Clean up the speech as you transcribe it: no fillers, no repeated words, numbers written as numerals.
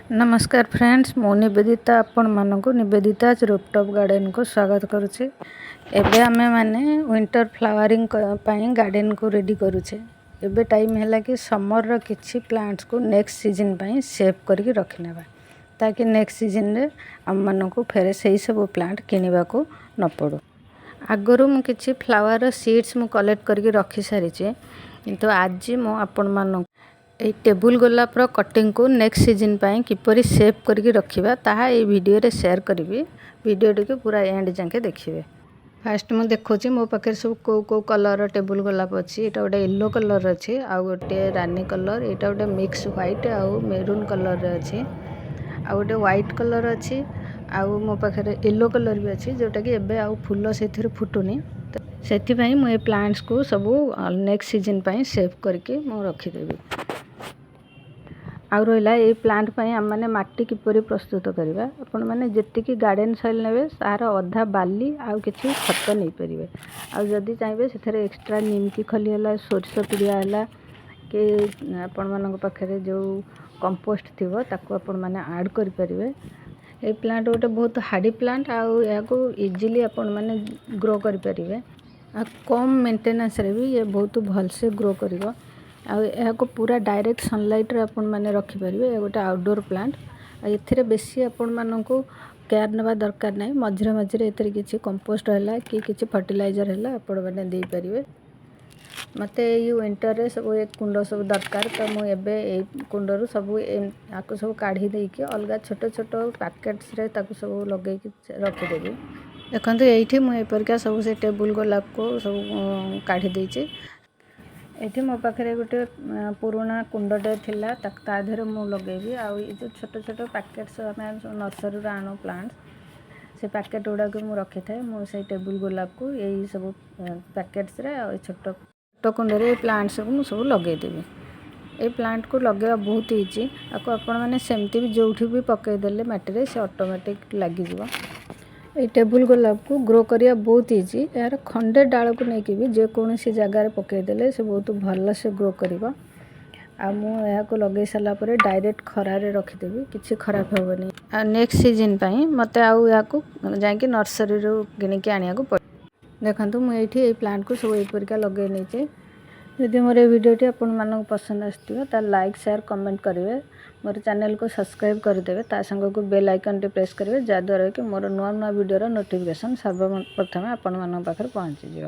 ନମସ୍କାର ଫ୍ରେଣ୍ଡସ୍, ମୁଁ ନିବେଦିତା ଆପଣମାନଙ୍କୁ ନିବେଦିତା ରୁଫଟପ୍ ଗାର୍ଡ଼େନକୁ ସ୍ୱାଗତ କରୁଛି। ଏବେ ଆମେମାନେ ୱିଣ୍ଟର ଫ୍ଲାୱାରିଂ ପାଇଁ ଗାର୍ଡ଼େନକୁ ରେଡ଼ି କରୁଛେ। ଏବେ ଟାଇମ୍ ହେଲା କି ସମରର କିଛି ପ୍ଲାଣ୍ଟସକୁ ନେକ୍ସଟ ସିଜନ୍ ପାଇଁ ସେଭ୍ କରିକି ରଖିନେବା, ତାକି ନେକ୍ସଟ ସିଜନ୍ରେ ଆମମାନଙ୍କୁ ଫେରେ ସେଇ ସବୁ ପ୍ଲାଣ୍ଟ କିଣିବାକୁ ନ ପଡ଼ୁ। ଆଗରୁ ମୁଁ କିଛି ଫ୍ଲାୱାରର ସିଡ଼୍ସ ମୁଁ କଲେକ୍ଟ କରିକି ରଖିସାରିଛି, କିନ୍ତୁ ଆଜି ମୁଁ ଆପଣମାନଙ୍କୁ ଏଇ ଟେବୁଲ୍ ଗୋଲାପର କଟିଂକୁ ନେକ୍ସଟ ସିଜନ୍ ପାଇଁ କିପରି ସେଭ୍ କରିକି ରଖିବା, ତାହା ଏଇ ଭିଡ଼ିଓରେ ସେୟାର କରିବି। ଭିଡ଼ିଓଟିକୁ ପୁରା ଏଣ୍ଡ ଯାକେ ଦେଖିବେ। ଫାଷ୍ଟ ମୁଁ ଦେଖାଉଛି ମୋ ପାଖରେ ସବୁ କେଉଁ କେଉଁ କଲର୍ର ଟେବୁଲ୍ ଗୋଲାପ ଅଛି। ଏଇଟା ଗୋଟେ ୟେଲୋ କଲର୍ ଅଛି, ଆଉ ଗୋଟେ ରାନୀ କଲର୍, ଏଇଟା ଗୋଟେ ମିକ୍ସ ହ୍ୱାଇଟ୍ ଆଉ ମେରୁନ୍ କଲର୍ରେ ଅଛି, ଆଉ ଗୋଟେ ହ୍ୱାଇଟ୍ କଲର୍ ଅଛି, ଆଉ ମୋ ପାଖରେ ୟେଲୋ କଲର୍ ବି ଅଛି, ଯେଉଁଟାକି ଏବେ ଆଉ ଫୁଲ ସେଥିରେ ଫୁଟୁନି। ସେଥିପାଇଁ ମୁଁ ଏ ପ୍ଲାଣ୍ଟସକୁ ସବୁ ନେକ୍ସଟ ସିଜନ୍ ପାଇଁ ସେଭ୍ କରିକି ମୁଁ ରଖିଦେବି। ଆଉ ରହିଲା, ଏଇ ପ୍ଲାଣ୍ଟ ପାଇଁ ଆମେମାନେ ମାଟି କିପରି ପ୍ରସ୍ତୁତ କରିବା? ଆପଣମାନେ ଯେତିକି ଗାର୍ଡ଼େନ୍ ସଏଲ୍ ନେବେ, ତାହାର ଅଧା ବାଲି ଆଉ କିଛି ଖତ ନେଇପାରିବେ। ଆଉ ଯଦି ଚାହିଁବେ, ସେଥିରେ ଏକ୍ସଟ୍ରା ନିମକି ଖଲି ହେଲା, ସୋରିଷ ପିଡ଼ିଆ ହେଲା କି ଆପଣମାନଙ୍କ ପାଖରେ ଯେଉଁ କମ୍ପୋଷ୍ଟ ଥିବ, ତାକୁ ଆପଣମାନେ ଆଡ଼୍ କରିପାରିବେ। ଏଇ ପ୍ଲାଣ୍ଟ ଗୋଟେ ବହୁତ ହାର୍ଡ଼ି ପ୍ଲାଣ୍ଟ ଆଉ ଏହାକୁ ଇଜିଲି ଆପଣମାନେ ଗ୍ରୋ କରିପାରିବେ। ଆଉ କମ୍ ମେଣ୍ଟେନାନ୍ସରେ ବି ଇଏ ବହୁତ ଭଲସେ ଗ୍ରୋ କରିବ। ଆଉ ଏହାକୁ ପୁରା ଡାଇରେକ୍ଟ ସନଲାଇଟ୍ରେ ଆପଣମାନେ ରଖିପାରିବେ। ଏ ଗୋଟେ ଆଉଟଡୋର୍ ପ୍ଲାଣ୍ଟ ଆଉ ଏଥିରେ ବେଶୀ ଆପଣମାନଙ୍କୁ କେୟାର ନେବା ଦରକାର ନାହିଁ। ମଝିରେ ମଝିରେ ଏଥିରେ କିଛି କମ୍ପୋଷ୍ଟ ହେଲା କି କିଛି ଫର୍ଟିଲାଇଜର୍ ହେଲା, ଆପଣମାନେ ଦେଇପାରିବେ। ମୋତେ ଏଇ ୱିଣ୍ଟରରେ ସବୁ ଏ କୁଣ୍ଡ ସବୁ ଦରକାର, ତ ମୁଁ ଏବେ ଏଇ କୁଣ୍ଡରୁ ସବୁ ଆକୁ ସବୁ କାଢ଼ି ଦେଇକି ଅଲଗା ଛୋଟ ଛୋଟ ପ୍ୟାକେଟ୍ସରେ ତାକୁ ସବୁ ଲଗେଇକି ରଖିଦେବି। ଦେଖନ୍ତୁ, ଏଇଠି ମୁଁ ଏପରିକା ସବୁ ସେ ଟେବୁଲ୍ ଗୋଲାପକୁ ସବୁ କାଢ଼ି ଦେଇଛି। ଏଇଠି ମୋ ପାଖରେ ଗୋଟେ ପୁରୁଣା କୁଣ୍ଡଟେ ଥିଲା, ତାକୁ ତା ଦେହରେ ମୁଁ ଲଗେଇବି। ଆଉ ଏଇ ଯେଉଁ ଛୋଟ ଛୋଟ ପ୍ୟାକେଟ୍ସ ଆମେ ସବୁ ନର୍ସରୀରୁ ଆଣୁ ପ୍ଲାଣ୍ଟ, ସେ ପ୍ୟାକେଟ୍ ଗୁଡ଼ାକୁ ମୁଁ ରଖିଥାଏ। ମୁଁ ସେଇ ଟେବୁଲ୍ ଗୋଲାପକୁ ଏଇ ସବୁ ପ୍ୟାକେଟ୍ସରେ ଆଉ ଏଇ ଛୋଟ ଛୋଟ କୁଣ୍ଡରେ ଏଇ ପ୍ଲାଣ୍ଟ ସବୁ ମୁଁ ସବୁ ଲଗେଇଦେବି। ଏଇ ପ୍ଲାଣ୍ଟକୁ ଲଗେଇବା ବହୁତ ଇଜି। ଆକୁ ଆପଣମାନେ ସେମିତି ବି ଯେଉଁଠି ବି ପକାଇଦେଲେ ମାଟିରେ, ସେ ଅଟୋମେଟିକ୍ ଲାଗିଯିବ। ଏଇ ଟେବୁଲ୍ ଗୋଲାପକୁ ଗ୍ରୋ କରିବା ବହୁତ ଇଜି। ଏହାର ଖଣ୍ଡେ ଡାଳକୁ ନେଇକି ବି ଯେକୌଣସି ଜାଗାରେ ପକାଇଦେଲେ ସେ ବହୁତ ଭଲସେ ଗ୍ରୋ କରିବ। ଆଉ ମୁଁ ଏହାକୁ ଲଗେଇ ସାରିଲା ପରେ ଡାଇରେକ୍ଟ ଖରାରେ ରଖିଦେବି, କିଛି ଖରାପ ହେବନି। ଆଉ ନେକ୍ସଟ ସିଜନ୍ ପାଇଁ ମୋତେ ଆଉ ଏହାକୁ ଯାଇକି ନର୍ସରୀରୁ କିଣିକି ଆଣିବାକୁ ପଡ଼ିବ। ଦେଖନ୍ତୁ, ମୁଁ ଏଇଠି ଏଇ ପ୍ଲାଣ୍ଟକୁ ସବୁ ଏଇପରିକା ଲଗେଇ ନେଇଛି। ଯଦି ମୋର ଏଇ ଭିଡ଼ିଓଟି ଆପଣମାନଙ୍କୁ ପସନ୍ଦ ଆସିଥିବ, ତାହେଲେ ଲାଇକ୍, ସେୟାର, କମେଣ୍ଟ କରିବେ। ମୋର ଚ୍ୟାନେଲକୁ ସବସ୍କ୍ରାଇବ୍ କରିଦେବେ। ତା ସାଙ୍ଗକୁ ବେଲ୍ ଆଇକନ୍ଟି ପ୍ରେସ୍ କରିବେ, ଯାହାଦ୍ୱାରା କି ମୋର ନୂଆ ନୂଆ ଭିଡ଼ିଓର ନୋଟିଫିକେସନ୍ ସର୍ବପ୍ରଥମେ ଆପଣମାନଙ୍କ ପାଖରେ ପହଞ୍ଚିଯିବ।